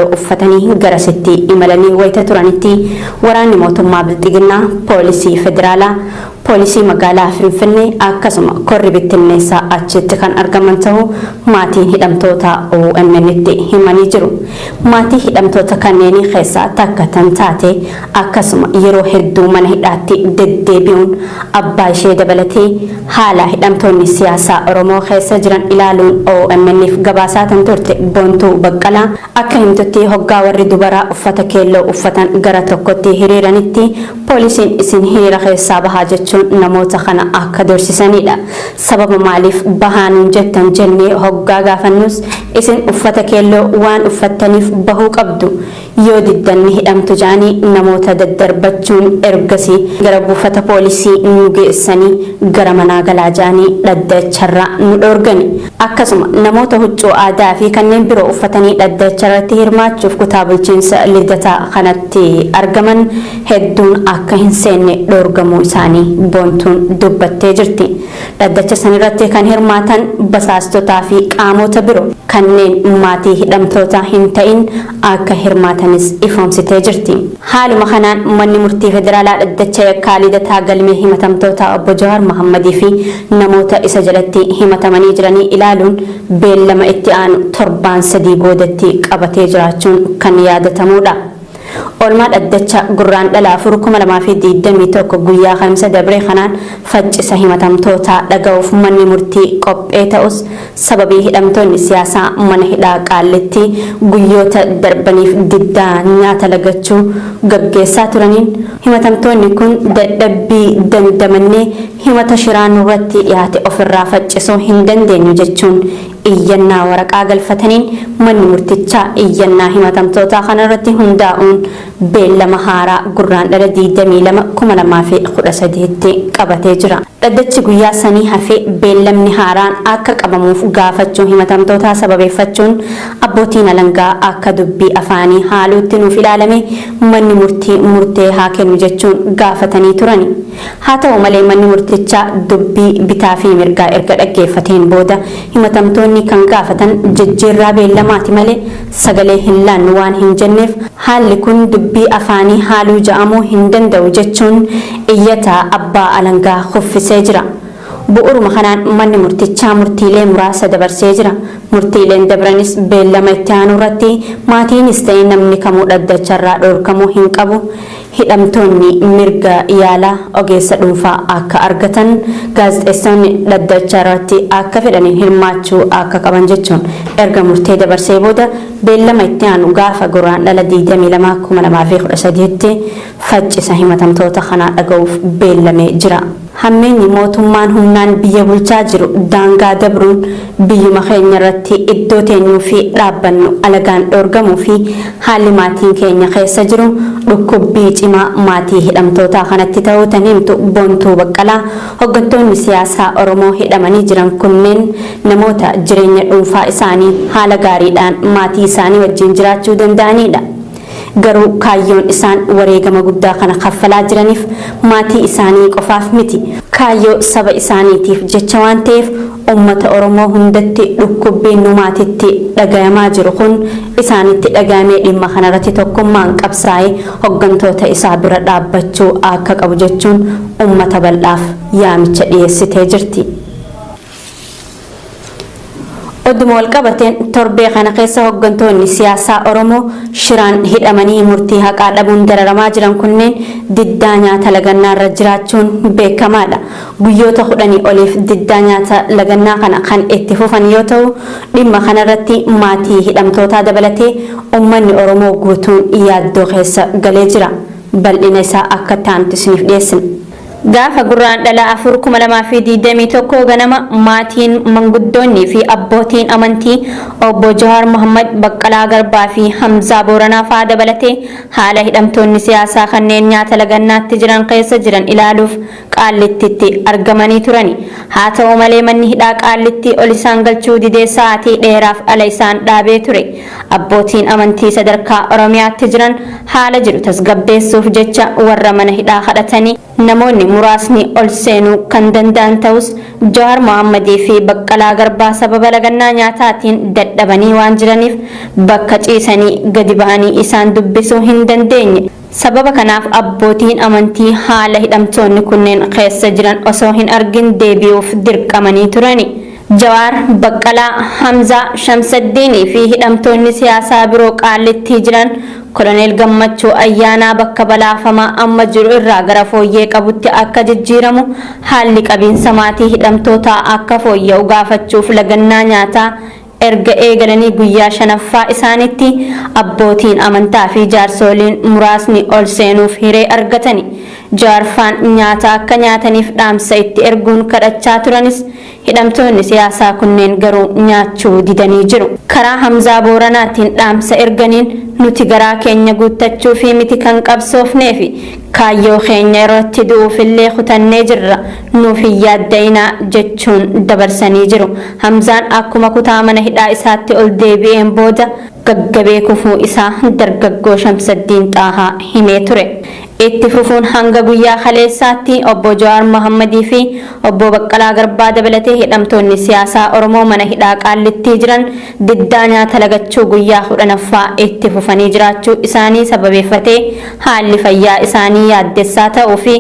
Uffatanii garasitti imalanii wayita turanitti waraanni mootummaa Bilxiginnaa, poolisii federaalaa, poolisii magaalaa Finfinnee akkasuma korri bittinneessaa achitti kan argaman ta'uu maatiin hidhamtoota OMN'tti himanii jiru. Maatii hidhamtoota kanneenii keessaa takka tan taate akkasuma yeroo hedduu mana hidhaatti deddeebi'uun abbaa ishee dabalatee haala hidhamtoonni siyaasaa Oromoo keessa jiran ilaaluun OMN'f gabaasaa tan turte Boontuu Baqqalaa akka himtutti hoggaa warri dubaraa uffata keelloo uffatan gara tokkotti hiriiranitti poolisiin isin hiriira keessaa bahaa jechuun namoota kana akka dorsisanidha. Sababa maaliif bahaa nuun jettan jennee hoggaa gaafannus isin uffata keelloo waan uffattaniif bahuu qabdu, yoo diddan ni hidhamtu ja'anii namoota daddarbachuun ergasii gara buufata poolisii nu geessanii gara manaa galaa ja'anii dhaddacharraa nu dhoorgani. Akkasuma namoota huccuu aadaa fi kanneen biroo uffatanii dhaddacharratti hirmaachuuf kutaa bulchiinsa Lidataa kanatti argaman hedduun akka hin seenne dhoorgamuu isaanii Boontuun dubbattee jirti. Dhaddacha sanirratti kan hirmaatan basaastotaa fi qaamota biroo kanneen maatii hidhamtootaa hin ta'in akka hirmaatanis ifoomsitee jirti. Haaluma kanaan manni murtii federaalaa dhaddacha yakkaa Lidataa galmee himatamtootaa obbo Jawaar Mohammadii fi namoota isa jalatti himatamanii jiranii ilaaluun beellama itti aanu torbaan 3 boodatti qabatee jiraachuun kan yaadatamuudha. Oolmaa dhaddacha Gurraandhala 4, 2021 guyyaa Kamisa dabree kanaan faccisa himatamtootaa dhaga'uuf manni murtii qophee ta'us sababii hidhamtoonni siyaasaa mana hidhaa Qaallittii guyyoota darbaniif diddaa nyaata lagachuu gaggeessaa turaniin himatamtoonni kun dadhabbii dandamannee himata shiraa nurratti dhiyaate ofirraa faccisuu hin dandeenyu jechuun iyyannaa waraqaa galfataniin manni murtichaa iyyannaa himatamtootaa kanarratti hundaa'uun beellama haaraa Gurraandhala 22, 2013tti qabatee jira. Dhaddachi guyyaa sanii hafee beellamni haaraan akka qabamuuf gaafachuu himatamtootaa sababeeffachuun abbootiin alangaa akka dubbii afaanii haaluutti nuuf ilaalamee manni murtii murtee haa kennu jechuun gaafatanii turani. Haa ta'u malee manni murtichaa dubbii bitaa fi mirgaa erga dhaggeeffateen booda himatamtoonni kan gaafatan jijjiirraa beellamaati malee sagalee hin laannu waan hin jenneef haalli kun dubbii afaanii haaluu ja'amuu hin danda'u jechuun iyyata abbaa alangaa kuffisee jira. Bu'uruma kanaan manni murtichaa murtiilee muraasa dabarsee jira. Murtiileen dabranis beellama itti aanu irratti maatiinis ta'e namni kamuu dhaddacharraa dhoorkamuu hin qabu, hidhamtoonni mirga yaalaa ogeessa dhuunfaa akka argatan, gaazexeessonni dhaddacha irratti akka fedhaniin hirmaachuu akka qaban jechuun erga murtee dabarsee booda beellama itti aanu gaafa Gurraandhala 22, 2013tti faccisa himatamtoota kanaa dhaga'uuf beellamee jira. Hammeenyi mootummaan humnaan biyya bulchaa jiru daangaa dabruun biyyuma keenyarratti iddoo teenyuu fi dhaabbannu alagaan dhoorgamuu fi haalli maatiin keenya keessa jiru dhukkubbii cimaa maatii hidhamtootaa kanatti ta'uu tan himtu Boontuu Baqqalaa, hoggantoonni siyaasaa Oromoo hidhamanii jiran kunneen namoota jireenya dhuunfaa isaanii haala gaariidhaan maatii isaanii wajjin jiraachuu danda'aniidha. Garuu kaayyoon isaan wareegama guddaa kana kaffalaa jiraniif maatii isaanii qofaaf miti. Kaayyoo saba isaaniitiif jecha waan ta'eef ummata Oromoo hundatti dhukkubbiin nu maatitti dhagayamaa jiru kun isaanitti dhagayamee dhimma kanarratti tokkummaan qabsaa'ee hoggantoota isaa bira dhaabbachuu akka qabu jechuun ummata bal'aaf yaamicha dhiyeessitee jirti. Oduma walqabateen torbee kana keessa hoggantoonni siyaasaa Oromoo shiraan hidhamanii murtii haqaa dhabuun dararamaa jiran kunneen diddaa nyaata lagannaarra jiraachuun beekamaadha. Guyyoota kudhanii oliif diddaa nyaata lagannaa kana kan itti fufan yoo ta'u, dhimma kanarratti maatii hidhamtootaa dabalatee uummanni Oromoo guutuun yaaddoo keessa galee jira. Bal'ina isaa akka itti aanutti isiniif dhiyeessina. Gaafa Gurraandhala 4, 2021 ganama maatiin, manguddoonni fi abbootiin amantii Obbo Jawaar Mohammad, Baqqalaa Garbaa fi Hamzaa Booranaa fa'aa dabalatee haala hidhamtoonni siyaasaa kanneen nyaata lagannaatti jiran keessa jiran ilaaluuf Qaallittitti argamanii turani. Haa ta'u malee manni hidhaa Qaallittii ol isaan galchuu didee sa'aatii dheeraaf ala isaan dhaabee ture. Abbootiin amantii sadarkaa Oromiyaatti jiran Haala jiru tasgabbeessuuf jecha warra mana hidhaa kadhatanii namoonni muraasni ol seenuu kan danda'an ta'us, Jawaar Mohaammadii fi Baqqalaa Garbaa sababa lagannaa nyaataatiin dadhabanii waan jiraniif bakka ciisanii gadi ba'anii isaan dubbisuu hin dandeenye. Sababa kanaaf abbootiin amantii haala hidhamtoonni kunneen keessa jiran osoo hin argin deebi'uuf dirqamanii turani. Jawaar, Baqqalaa, Hamzaa, Shamsaddiinii fi hidhamtoonni siyaasaa biroo Qaallittii jiran Koloneel Gammachuu Ayyaanaa bakka balaafamaa amma jiru irraa gara fooyyee qabutti akka jijjiiramu, haalli qabiinsa maatii hidhamtootaa akka fooyya'u gaafachuuf lagannaa nyaataa erga eegalanii guyyaa shanaffaa isaanitti abbootiin amantaa fi jaarsooliin muraasni ol seenuuf hiree argatani. Jawaarfaan nyaata akka nyaataniif dhaamsa itti erguun kadhachaa turanis, hidhamtoonni siyaasaa kunneen garuu nyaachuu didanii jiru. Karaa Hamzaa Booranaatiin dhaamsa erganiin, nuti garaa keenya guuttachuufii miti kan qabsoofneefi, kaayyoo keenya irratti du'uufillee kutannee jirra, nuuf hin yaadda'inaa jechuun dabarsanii jiru. Hamzaan akkuma kutaa mana hidhaa isaatti ol deebi'een booda gaggabee kufuu isaa dargaggoo Shamsaddiin Xaahaa himee ture. Itti fufuun hanga guyyaa kaleessaatti Obbo Jawaar Mohammadii fi Obbo Baqqalaa Garbaa dabalatee hidhamtoonni siyaasaa Oromoo mana hidhaa Qaallittii jiran diddaa nyaata lagachuu guyyaa 10ffaa itti fufanii jiraachuu isaanii sababeeffatee haalli fayyaa isaanii yaaddessaa ta'uu fi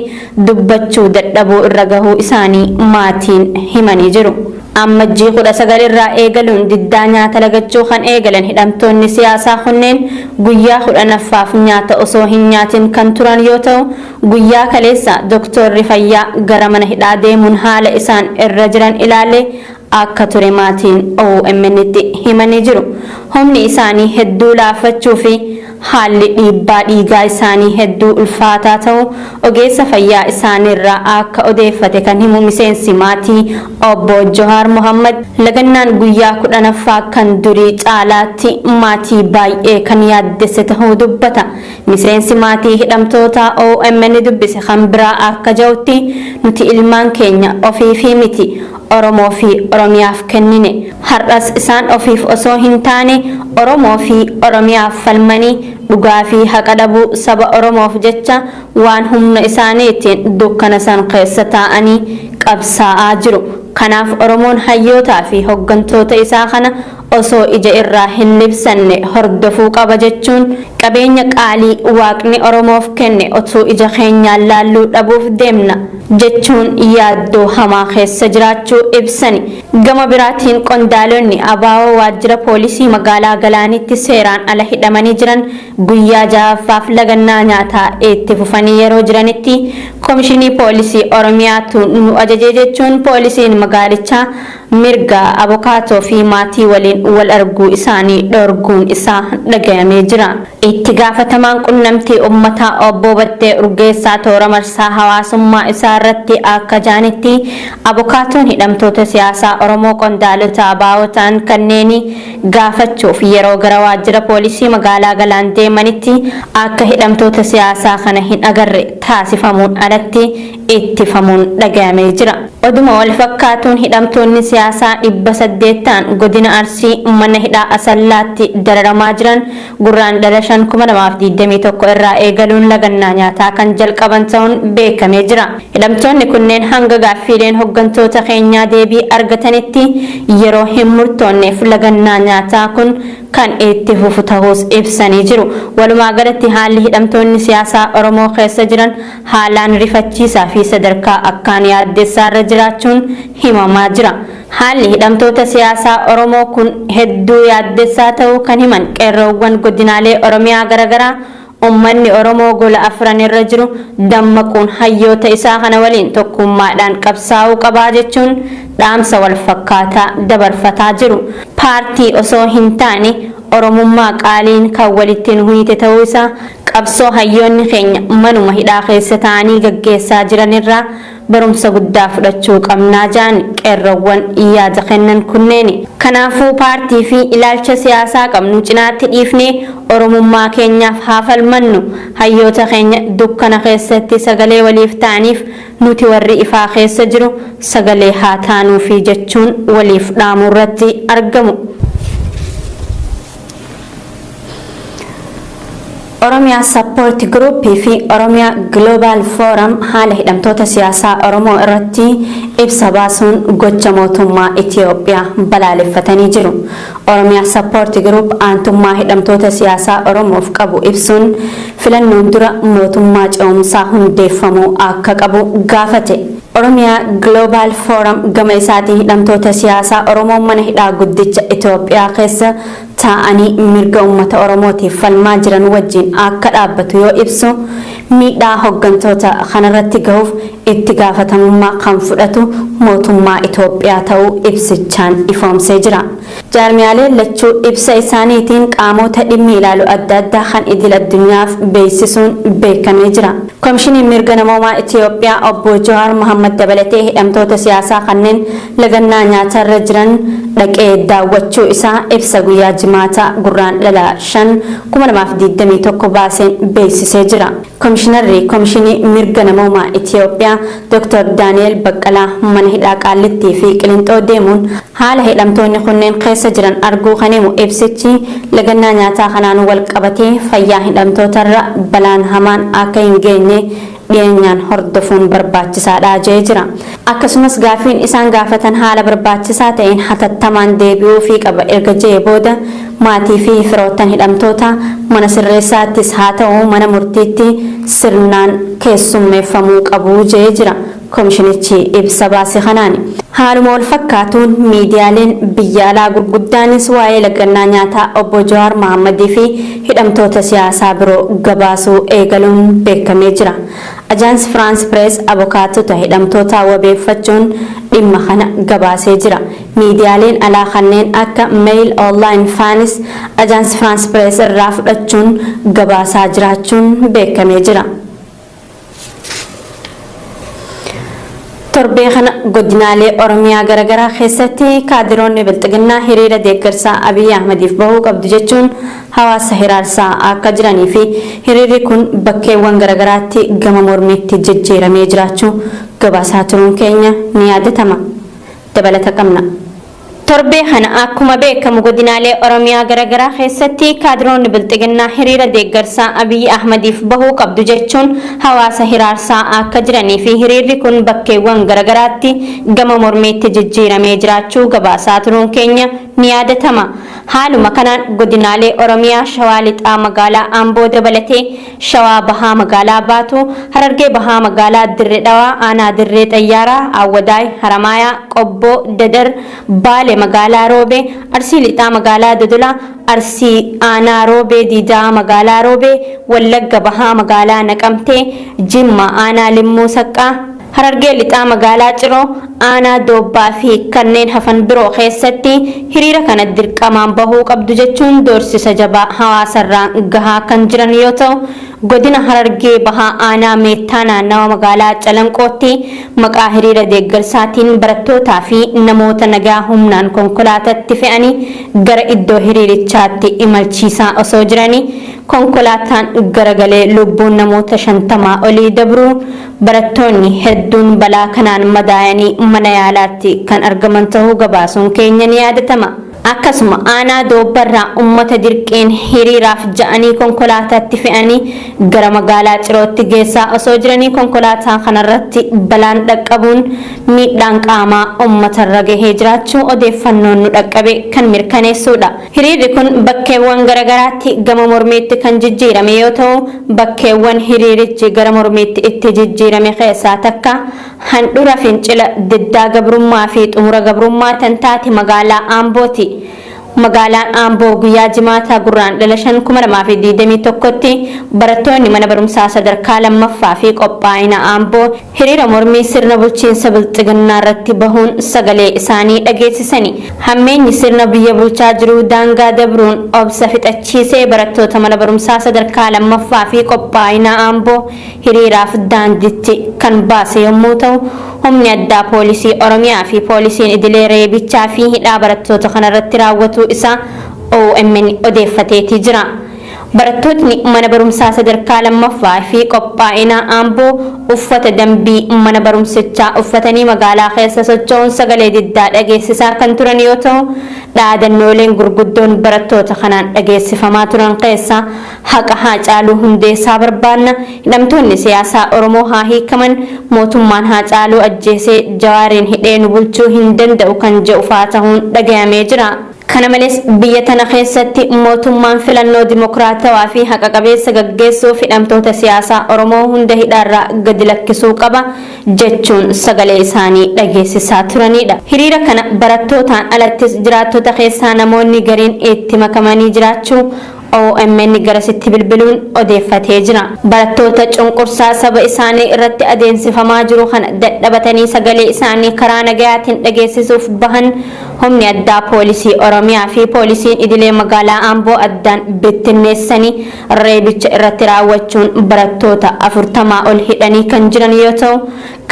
dubbachuu dadhabuu irra gahuu isaanii maatiin himanii jiru. Ammajjii 19 irraa eegaluun diddaa nyaata lagachuu kan eegalan hidhamtoonni siyaasaa kunneen guyyaa 10ffaaf nyaata osoo hin nyaatin kan turan yoo ta'u, guyyaa kaleessa doktoorri fayyaa gara mana hidhaa deemuun haala isaan irra jiran ilaalee akka ture maatiin OMN'tti himanii jiru. Humni isaanii hedduu laaffachuu fi haalli dhiibbaa dhiigaa isaanii hedduu ulfaataa ta'uu ogeessa fayyaa isaaniirraa akka odeeffate kan himu miseensi maatii Obbo Johaar Mohammad, lagannaan guyyaa 10ffaa kan durii caalaatti maatii baay'ee kan yaaddesse tahuu dubbata. Miseensi maatii hidhamtootaa OMN dubbise kan biraa akka ja'utti, nuti ilmaan keenya ofiifii miti, Oromoo fi Oromiyaaf kennine. Har'as isaan ofiif osoo hin taane Oromoo fi Oromiyaaf falmanii dhugaa fi haqa dhabuu saba Oromoof jecha waan humna isaaniitiin dukkana san keessa taa'anii qabsaa'aa jiru. Kanaaf Oromoon hayyootaa fi hoggantoota isaa kana osoo ija irraa hin libsanne hordofuu qaba jechuun, qabeenya qaalii Waaqni Oromoof kenne otuu ija keenyaan laalluu dhabuuf deemna jechuun yaaddoo hamaa keessa jiraachuu ibsani. Gama biraatiin qondaalonni ABO waajjira poolisii magaalaa Galaanitti seeraan ala hidhamanii jiran guyyaa 6ffaaf lagannaa nyaataa itti fufanii yeroo jiranitti, Komishinii Poolisii Oromiyaatu nu ajaje jechuun poolisiin magaalichaa mirga abokaatoo fi maatii waliin wal arguu isaanii dhoorguun isaa dhagayamee jira. Itti gaafatamaan qunnamtii ummataa Obboo Battee Urgeessaa toora marsaa hawaasummaa isaa irratti akka ja'anitti, abokaatoon hidhamtoota siyaasaa Oromoo qondaalota ABO ta'an kanneenii gaafachuuf yeroo gara waajjira poolisii magaalaa Galaan deemanitti akka hidhamtoota siyaasaa kana hin agarre taasifamuun alatti ittifamuun dhagayamee jira. Oduma wal fakkaatuun hidhamtoonni siyaasaa 800 ta'an godina Arsii mana hidhaa Asallaatti dararamaa jiran Gurraandhala 5, 2021 irraa eegaluun lagannaa nyaataa kan jalqaban ta'uun beekamee jira. Hidhamtoonni kunneen hanga gaaffiileen hoggantoota keenyaa deebii argatanitti yeroo hin murtoonneef lagannaa nyaataa kun kan itti fufu tahuus ibsanii jiru. Walumaa galatti haalli hidhamtoonni siyaasaa Oromoo keessa jiran haalaan rifachiisaa fi sadarkaa akkaan yaaddessaarra jiraachuun himamaa jira. Haalli hidhamtoota siyaasaa Oromoo kun hedduu yaaddessaa ta'uu kan himan qeerroowwan godinaalee Oromiyaa garagaraa, ummanni Oromoo gola afran irra jiru dammaquun hayyoota isaa kana waliin tokkummaadhaan qabsaa'uu qabaa jechuun dhaamsa wal fakkaataa dabarfataa jiru. Paartii osoo hin taane Oromummaa qaaliin kan walitti nu hiite ta'uu isaa qabsoo hayyoonni keenya manuma hidhaa keessa taa'anii gaggeessaa jiran irraa barumsa guddaa fudhachuu qabnaa ja'an qeerroowwan yaada kennan kunneeni. Kanaafuu paartii fi ilaalcha siyaasaa qabnu cinaatti dhiifnee Oromummaa keenyaaf haa falmannu. Hayyoota keenya dukkana keessatti sagalee waliif ta'aniif nuti warri ifaa keessa jiru sagalee haa taanuufii jechuun waliif dhaamuu irratti argamu. Oromiyaa Support Group fi Oromiyaa Global Forum haala hidhamtoota siyaasaa Oromoo irratti ibsa baasuun gocha mootummaa Itiyoophiyaa balaaleffatanii jiru. Oromiyaa Support Group aantummaa hidhamtoota siyaasaa Oromoof qabu ibsuun filannoon dura mootummaa ce'umsaa hundeeffamuu akka qabu gaafate. Oromiyaa Global Forum gama isaatiin hidhamtoota siyaasaa Oromoo mana hidhaa guddicha Itoophiyaa keessa taa'anii mirga uummata Oromootiif falmaa jiran wajjin akka dhaabbatu yoo ibsu, miidhaa hoggantoota kanarratti gahuuf itti gaafatamummaa kan fudhatu mootummaa Itoophiyaa ta'uu ibsichaan ifoomsee jira. Jaarmiyaaleen lachuu ibsa isaaniitiin qaamota dhimmi ilaalu adda addaa kan idil addunyaaf beeksisuun beekamee jira. Komishiniin mirga namoomaa Itiyoophiyaa obbo Jawaar Mohammad dabalatee hidhamtoota siyaasaa kanneen lagannaa nyaatarra jiran dhaqee daawwachuu isaa ibsa guyyaa Jimaataa Gurraandhala 5, 2021 baaseen beeksisee jira. Komishinarri Komishinii Mirga Namoomaa Itiyoophiyaa Dr. Daani'el Baqqalaa mana hidhaa Qaallittii fi Qilinxoo deemuun haala hidhamtoonni kunneen keessa jiran arguu kan himu ibsichi, lagannaa nyaataa kanaan wal qabatee fayyaa hidhamtootarra balaan hamaan akka hin geenye dhiyeenyaan hordofuun barbaachisaadha jedhee jira. Akkasumas gaaffiin isaan gaafatan haala barbaachisaa ta'een hatattamaan deebi'uufii qaba erga jedhee booda, maatii fi firoottan hidhamtoota mana sirreessaattis haa ta'u mana murtiitti sirnaan keessummeeffamuu qabu jedhee jira komishinichi ibsa baase kanaani. Haaluma wal fakkaatuun miidiyaaleen biyya alaa gurguddaanis waa'ee lagannaa nyaataa obbo Jawaar Mohammadii fi hidhamtoota siyaasaa biroo gabaasuu eegaluun beekamee jira. Ajaans Firaans Pirees abokaattota hidhamtootaa wabeeffachuun dhimma kana gabaasee jira. Miidiyaaleen alaa kanneen akka Mail Online faanis Ajaans Firaans Pirees irraa fudhachuun gabaasaa jiraachuun beekamee jira. Torbee kana godinaalee Oromiyaa garaagaraa keessatti kaadiroonni Bilxiginnaa hiriira deeggarsaa Abiyyi Ahmadiif bahuu qabdu jechuun hawaasa hiraarsaa akka jiranii fi hiriirri kun bakkeewwan garaagaraatti gama mormiitti jijjiiramee jiraachuu gabaasaa turuun keenya ni yaadatama. Dabalata qabna. Torbee kana akkuma beekamu godinaalee Oromiyaa garaagaraa keessatti kaadiroonni Bilxiginnaa hiriira deeggarsaa Abiyyi Ahmadiif bahuu qabdu jechuun hawaasa hiraarsaa akka jiranii fi hiriirri kun bakkeewwan garaagaraatti gama mormiitti jijjiiramee jiraachuu gabaasaa turuun keenya ni yaadatama. Haaluma kanaan godinaalee Oromiyaa Shawaa Lixaa magaalaa Amboo dabalatee Shawaa Bahaa magaalaa Baatuu, Harargee Bahaa magaalaa Dirree Dhawaa, Aanaa Dirree Xayyaaraa, Awwadaay, Haramaayaa, Qobboo, Dadar, Baale magaalaa Roobee, Arsii Lixaa magaalaa Dodolaa, Arsii Aanaa Roobee Diidaa magaalaa Roobee, Wallagga Bahaa magaalaa Naqamtee, Jimma Aanaa Limmuu Saqqaa, Harargee Lixaa magaalaa Ciroo, Aanaa Doobbaa fi kanneen hafan biroo keessatti hiriira kana dirqamaan bahuu qabdu jechuun doorsisa jabaa hawaasarraan gahaa kan jiran yoo ta'u, godina Harargee Bahaa Aanaa Meettaa naannawa magaalaa Calanqootti maqaa hiriira deeggarsaatiin barattootaa fi namoota nagaa humnaan konkolaatatti fe'anii gara iddoo hiriirichaatti imalchiisaa osoo jiranii konkolaataan garagalee lubbuun namoota 50 olii dabruu, barattoonni hedduun balaa kanaan madaayanii mana yaalaatti kan argaman tahuu gabaasuun keenya ni yaadatama. Akkasuma aanaa Doobbarraa ummata dirqiin hiriiraaf ja'anii konkolaataatti fe'anii gara magaalaa Cirootti geessaa osoo jiranii konkolaataa kanarratti balaan dhaqqabuun miidhaan qaamaa ummatarra gahee jiraachuu odeeffannoon nu dhaqqabe kan mirkaneessuudha. Hiriirri kun bakkeewwan garagaraatti gama mormiitti kan jijjiirame yoo ta'u, bakkeewwan hiriirichi gara mormiitti itti jijjiirame keessaa takka handhura fincila diddaa gabrummaa fi xumura gabrummaa tan taate magaalaa Ambooti. Magaalaan Amboo guyyaa Jimaataa Gurraandhala 5, 2021tti barattoonni mana barumsaa sadarkaa lammaffaa fi qophaa'ina Amboo hiriira mormii sirna bulchiinsa Bilxiginnaa irratti bahuun sagalee isaanii dhageessisani. Hammeenyi sirna biyya bulchaa jiruu daangaa dabruun obsa fixachiisee barattoota mana barumsaa sadarkaa lammaffaa fi qophaa'ina Amboo hiriiraaf daanditti kan baase yommuu ta'u, humni addaa poolisii Oromiyaa fi poolisiin idilee reebichaa fi hidhaa barattoota kanarratti raawwatuu isaa OMN odeeffateetii jira. Barattootni mana barumsaa sadarkaa lammaffaa fi qophaa'ina Amboo uffata dambii mana barumsichaa uffatanii magaalaa keessa socho'uun sagalee diddaa dhageessisaa kan turan yoo ta'u, dhaadannooleen gurguddoon barattoota kanaan dhageessifamaa turan keessaa haqa Haacaaluu Hundeessaa barbaanna, hidhamtoonni siyaasaa Oromoo haa hiikaman, mootummaan Haacaaluu ajjeesee Jawaariin hidhee nu bulchuu hin danda'u kan jedhu faa tahuun dhagayamee jira. Kana malees biyya tana keessatti mootummaan filannoo dimokiraatawaa fi haqa qabeessa gaggeessuuf hidhamtoota siyaasaa Oromoo hunda hidhaarraa gadi lakkisuu qaba jechuun sagalee isaanii dhageessisaa turanidha. Hiriira kana barattootaan alattis jiraattota keessaa namoonni gariin itti makamanii jiraachuu OMN garasitti bilbiluun odeeffatee jira. Barattoota cunqursaa saba isaanii irratti adeemsifamaa jiru kana dadhabatanii sagalee isaanii karaa nagayaatiin dhageessisuuf bahan humni addaa poolisii Oromiyaa fi poolisiin idilee magaalaa Amboo addaan bittinneessanii reebicha irratti raawwachuun barattoota 40 ol hidhanii kan jiran yoo ta'u,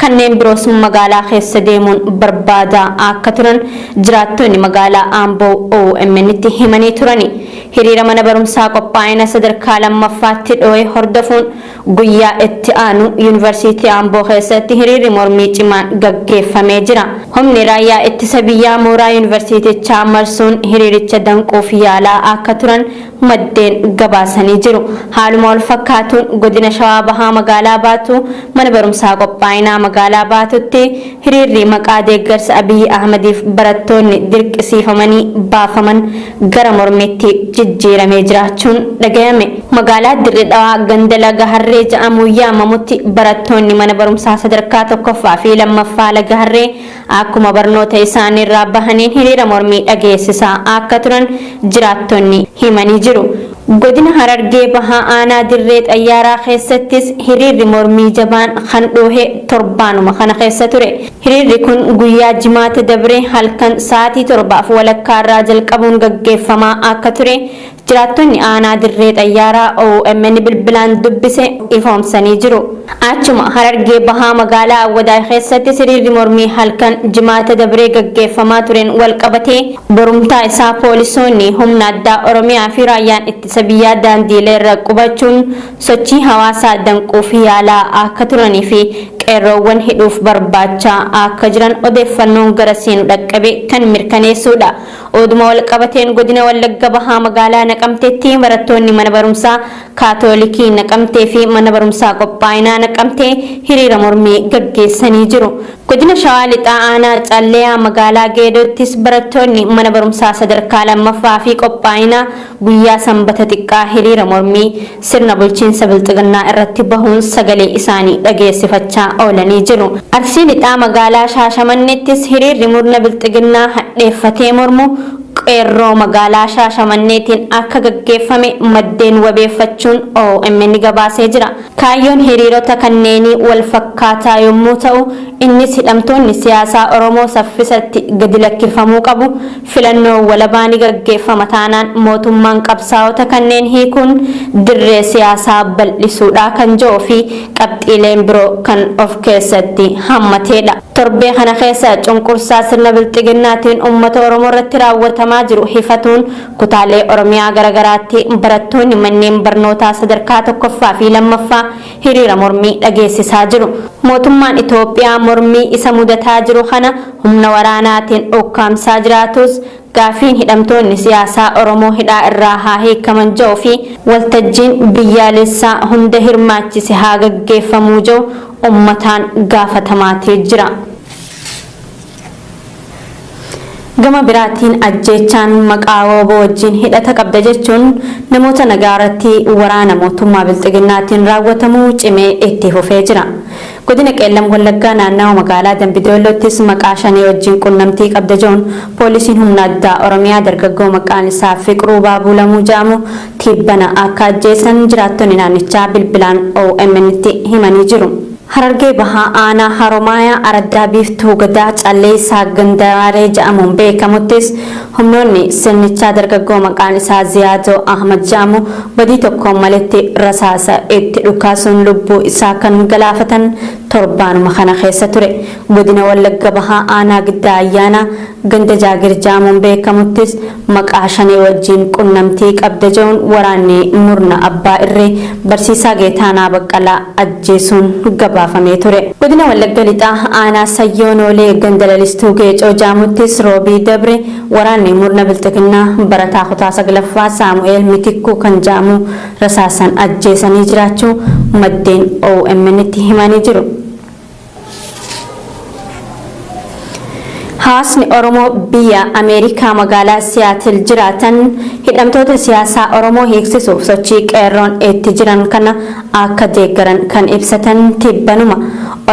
kanneen biroos magaalaa keessa deemuun barbaadaa akka turan jiraattonni magaalaa Amboo OMN'tti himanii turani. Hiriira mana barumsaa qophaa'ina sadarkaa lammaffaatti dhoo'e hordofuun guyyaa itti aanu Yuunivarsiitii Amboo keessatti hiriirri mormii cimaan gaggeeffamee jira. Humni raayyaa ittisa biyyaa mooraa yuunivarsiitichaa marsuun hiriiricha danquuf yaalaa akka turan maddeen gabaasanii jiru. Haaluma wal fakkaatuun godina Shawaa Bahaa magaalaa Baatuu mana barumsaa qophaa'inaa magaalaa Baatutti hiriirri maqaa deeggarsa Abiyyi Ahmadiif barattoonni dirqisiifamanii baafaman gara mormiitti jijjiiramee jiraachuun dhagayame. Magaalaa Dirre Dhawaa ganda Laga Harree ja'amuun yaamamutti barattoonni mana barumsaa sadarkaa tokkoffaa fi lammaffaa Laga Harree akkuma barnoota isaaniirraa bahaniin hiriira mormii dhageessisaa akka turan jiraattonni himanii jiru. Godina Harargee Bahaa Aanaa Dirree Xayyaaraa keessattis hiriirri mormii jabaan kan dhoohe torbaanuma kana keessa ture. Hiriirri kun guyyaa Jimaata dabre halkan sa'aatii 7:30 irraa jalqabuun gaggeeffamaa akka ture jiraattonni aanaa Dirree Xayyaaraa OMN bilbilaan dubbise ifoomsanii jiru. Achuma Harargee Bahaa magaalaa Awwadaay keessattis hiriirri mormii halkan Jimaata dabree gaggeeffamaa tureen wal qabatee borumtaa isaa poolisoonni humna addaa Oromiyaa fi raayyaan ittisa biyyaa daandiilee irra qubachuun sochii hawaasaa danquuf yaalaa akka turanii fi qeerroowwan hidhuuf barbaachaa akka jiran odeeffannoon garasii nu dhaqqabe kan mirkaneessuudha. Oduma wal qabateen godina Wallagga Bahaa magaalaa Naqamteetti barattoonni mana barumsaa Kaatoolikii Naqamtee fi mana barumsaa qophaa'inaa Naqamtee hiriira mormii gaggeessanii jiru. Godina Shawaa Lixaa Aanaa Calleeyaa magaalaa Geedoottis barattoonni mana barumsaa sadarkaa lammaffaa fi qophaa'inaa guyyaa Sanbata xiqqaa hiriira mormii sirna bulchiinsa Bilxiginnaa irratti bahuun sagalee isaanii dhageessifachaa oolanii jiru. Arsii Lixaa magaalaa Shaashamanneettis hiriirri murna Bilxiginnaa hadheeffatee mormu qeerroo magaalaa Shaashamanneetiin akka gaggeeffame maddeen wabeeffachuun OMN gabaasee jira. Kaayyoon hiriirota kanneenii wal fakkaataa yommuu ta'u, innis hidhamtoonni siyaasaa Oromoo saffisatti gadi lakkifamuu qabu, filannoon walabaa ni gaggeeffama taanaan mootummaan qabsaa'ota kanneen hiikuun dirree siyaasaa bal'isuudha kan jedhuu fi qabxiileen biroo kan of keessatti hammateedha. Torbee kana keessa cunqursaa sirna Bilxiginnaatiin uummata Oromoo irratti raawwatamaa jiru hifatuun kutaalee Oromiyaa garagaraatti barattoonni manneen barnootaa sadarkaa tokkoffaa fi lammaffaa hiriira mormii dhageessisaa jiru. Mootummaan Itoophiyaa mormii isa mudataa jiru kana humna waraanaatiin ukkaamsaa jiraatus gaafiin hidhamtoonni siyaasaa Oromoo hidhaa irraa haa hiikaman jedhuu fi waltajjiin biyyaalessaa hunda hirmaachise haa gaggeeffamuu jedhu uummataan gaafatamaatii jira. Gama biraatiin ajjeechaan maqaa WBO wajjin hidhata qabda jechuun namoota nagaa irratti waraana mootummaa Bilxiginnaatiin raawwatamu cimee itti fufee jira. Godina Qeellam Wallaggaa naannawa magaalaa Dambidoolloottis maqaa shanee wajjin qunnamtii qabda jedhuun poolisiin humna addaa Oromiyaa dargaggoo maqaan isaa Fiqruu Baabuu Lamuu jedhamu tibbana akka ajjeesan jiraattonni naannichaa bilbilaan OMN'tti himanii jiru. Harargee Bahaa Aanaa Haromaayaa Araddaa Biiftuu Gadaa Calleessaa Gandaraalee jedhamuun beekamuttis humnoonni sirnichaa dargaggoo maqaan isaa Ziyaadoo Ahmad jedhamu badii tokkoon maletti rasaasa itti dhukaasuun lubbuu isaa kan galaafatan torbaanuma kana keessa ture. Godina Wallagga Bahaa Aanaa Giddaa Ayyaanaa Ganda Jaagir jaamuun beekamuttis maqaa Shanee wajjiin qunnamtii qabda ja'uun waraanni murna abbaa irree barsiisaa Geetaanaa Baqqalaa ajjeesuun gabaafamee ture. Godina Wallagga Lixaa aanaa Sayyoo Noolee ganda Lalistuu Geecoo jaamuttis Roobii dabre waraanni murna Bilxiginnaa barataa kutaa 9ffaa Saamu'eel Mitikkuu kan ja'amu rasaasan ajjeesanii jiraachuu maddeen OMN'tti himanii jiru. Hawaasni Oromoo biyya Ameerikaa magaalaa Siyaatil jiraatan hidhamtoota siyaasaa Oromoo hiiksisuuf sochii qeerroon itti jiran kana akka deeggaran kan ibsatan tibbanuma.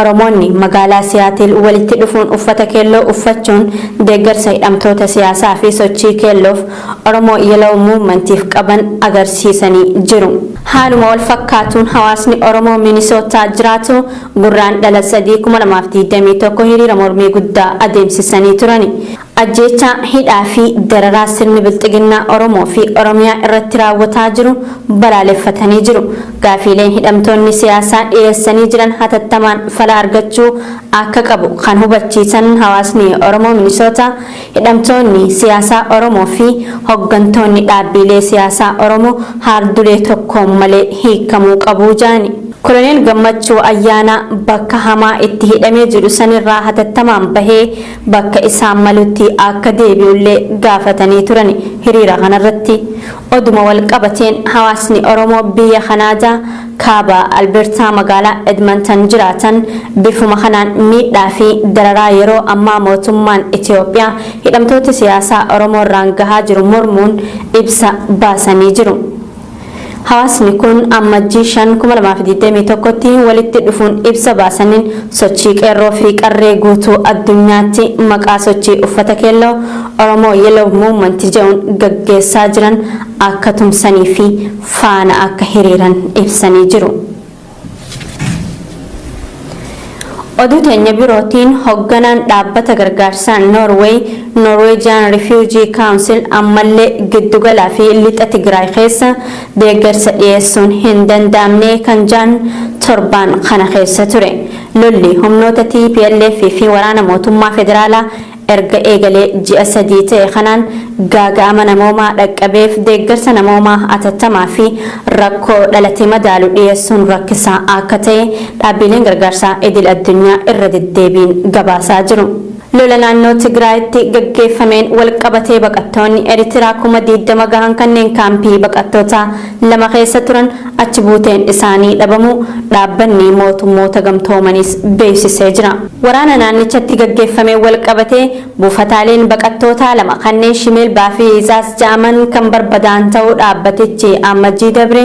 Oromoonni magaalaa Siyaatil walitti dhufuun uffata keelloo uffachuun deeggarsa hidhamtoota siyaasaa fi sochii keelloof Oromo Yellow Movement'f qaban agarsiisanii jiru. Haaluma wal fakkaatuun hawaasni Oromoo Minisootaa jiraatu Gurraandhala 3, 2021 hiriira mormii guddaa adeemsisanii turani. Ajjeechaa, hidhaa fi dararaa sirni Bilxiginnaa Oromoo fi Oromiyaa irratti raawwataa jiru balaaleffatanii jiru. Gaafiileen hidhamtoonni siyaasaa dhiyeessanii jiran hatattamaan fala argachuu akka qabu kan hubachiisan hawaasni Oromoo Minisootaa, Hidhamtoonni siyaasaa Oromoo fi hoggantoonni dhaabbiilee siyaasaa Oromoo haal-duree tokkoon malee hiikkamuu qabu ja'ani. Koloneel Gammachuu Ayyaanaa bakka hamaa itti hidhamee jiru sanirraa hatattamaan bahee bakka isaan malutti akka deebi'ullee gaafatanii turani hiriira kanarratti. Oduma wal qabateen hawaasni Oromoo biyya Kanaadaa kaaba Albertaa magaalaa Edmonton jiraatan bifuma kanaan miidhaa fi dararaa yeroo ammaa mootummaan Itiyoophiyaa hidhamtoota siyaasaa Oromoo irraan gahaa jiru mormuun ibsa baasanii jiru. Hawaasni kun Ammajjii 5, 2021tti walitti dhufuun ibsa baasaniin sochii qeerroo fi qarree guutuu addunyaatti maqaa sochii uffata keelloo Oromo Yellow Movement jedhuun gaggeessaa jiran akka tumsanii fi faana akka hiriiran ibsanii jiru. Oduu teenya birootiin hogganaan dhaabbata gargaarsaa Noorweey Norwegian Refugee Council ammallee giddugalaa fi lixa Tigraay keessa deeggarsa dhiyeessuun hin danda'amne kan ja'an torbaan kana keessa ture. Lolli humnoota tplf fi waraana mootummaa federaalaa erga eegalee ji'a 3 ta'e kanaan gaaga'ama namoomaa dhaqqabeef deeggarsa namoomaa atattamaa fi rakkoo dhalate madaalu dhiyeessuun rakkisaa akka ta'e dhaabbiileen gargaarsaa idil addunyaa irra deddeebiin gabaasaa jiru. Lola naannoo Tigraayitti gaggeeffameen walqabatee baqattoonni Eritiraa 20,000 gahan kanneen kaampii baqattootaa 2 keessa turan achi buuteen isaanii dhabamuu Dhaabbanni Mootummoota Gamtoomaniis beeksisee jira. Waraana naannichatti gaggeeffameen walqabatee buufataaleen baqattootaa 2 kanneen Shimelbaa fi Hizaas ja'aman kan barbadaa'an ta'uu dhaabbatichi Ammajjii dabre.